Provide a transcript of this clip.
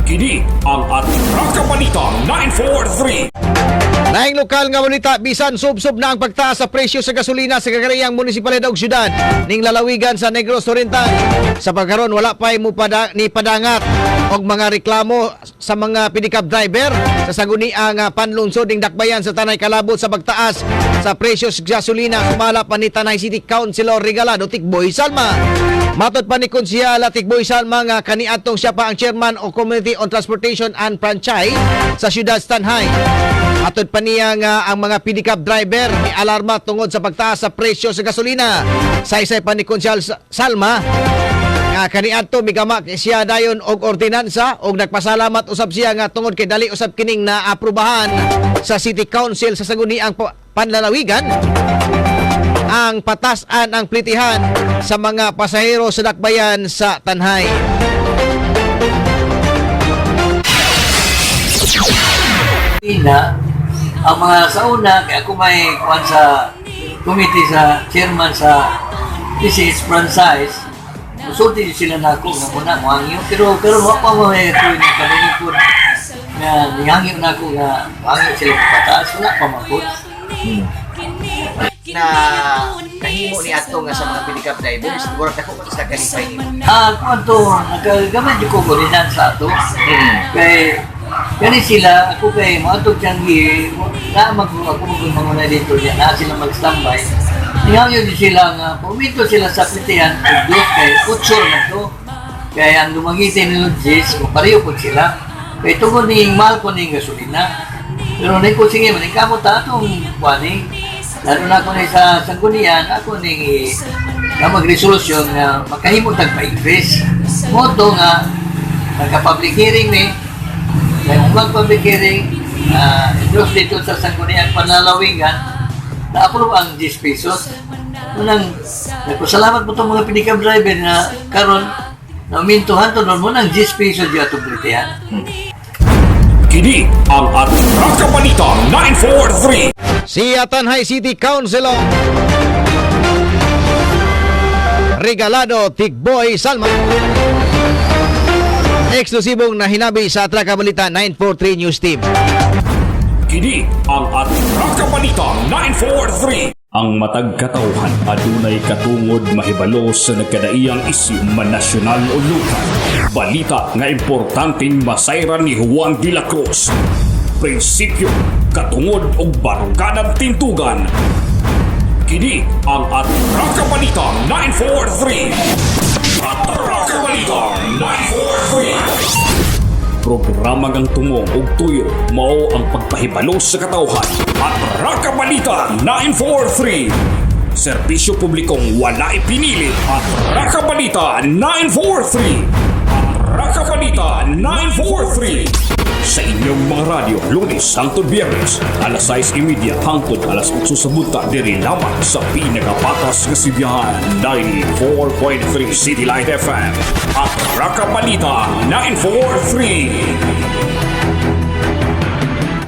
Kini ang Atraka Balita 943. Naing lokal nga balita, bisan sub-sub na ang pagtaas sa presyo sa gasolina sa kagariyang munisipalidad ug syudad ning lalawigan sa Negros Oriental. Sa pagkaron, wala pa mo ni padangat og mga reklamo sa mga pedicab driver sa sangguniang panlungsod ning dakbayan sa Tanay kalabot sa pagtaas sa presyo sa gasolina, sumala pa ni Tanay City Councilor Regalado Tikboy Salma. Matod pa ni Konsehal Tikboy Salma nga kaniadtong siya pa ang chairman o Committee on Transportation and Franchise sa siyudad Tanay. Atod pa niya nga ang mga pedicab driver ni alarma tungod sa pagtaas sa presyo sa gasolina. Saysay pa ni Konsehal Salma nga kaniadto migama siya dayon og ordinansa og nagpasalamat usab siya nga tungod kay dali usab kining naaprubahan sa City Council sa sangguniang panlalawigan ang patasan ang plitihan sa mga pasahero sa dakbayan sa Tanay. Na ang mga sa una kay ako may kuan sa committee sa chairman sa this is franchise, musulti sila na ako nga muna mohangyo, pero pero wa pa mo may tuloy na kanungkod nga nihangyo na ako nga mohangyo sila pataas, wala pa mapod. Na kahimo ni ato nga sa mga pedicab drivers, murag dako man sa kalipay nimo. Ah, kuan to, nagagamay jud ko ordinansa ato. Kay kani sila, ako kay moadto Tiangge, na mag ako mag manguna dito niya, na sila mag-standby. Nihangyo jud sila nga pumito sila sa plitihan og dos kay utso man to. Kay ang Dumaguete ni Lodges, kung pareho po sila. Kay tungod ning mahal ko ning gasolina. Pero ni ko sige man kamo ta atong kuani. Lalo na ako ni sa sanggunian, ako ning nga mag-resolusyon nga makahimo tag pa-increase. Mo to nga nagka-public hearing ni kaya kung mag-public hearing, endorse dito sa Sangguniang Panlalawigan, na-approve ang 10 pesos. Unang, nagpasalamat po itong mga pedicab driver na karon na umintuhan to nun mo ng 10 pesos di atong plitihan. Kini ang Atraka Balita 943. Si Tanay City Councilor Regalado Tikboy Salma. Eksklusibong nahinabi sa Atraka Balita 943 News Team. Kini ang Atraka Balita 943. Ang matag katawhan adunay katungod mahibalo sa nagkadaiyang isyu, man nasyonal o lokal. Balita nga importanteng masayran ni Juan de la Cruz. Prinsipyo, katungod ug baruganan tindugan. Kini ang Atraka Balita 943. Atraka Balita 943. Programa ngang tumong ug tuyo mao ang pagpahibalo sa katawhan. Atraka Balita 943. Serbisyo publikong wala ipinili. Atraka Balita 943. Atraka Balita 943. Sa inyong mga radyo, Lunes hangtod Biyernes, alas 6:30 hangtod alas 8 sa buntag, diri lamang sa pinakapatas nga sibihan, 94.3 City Light FM. Atraka Balita 943.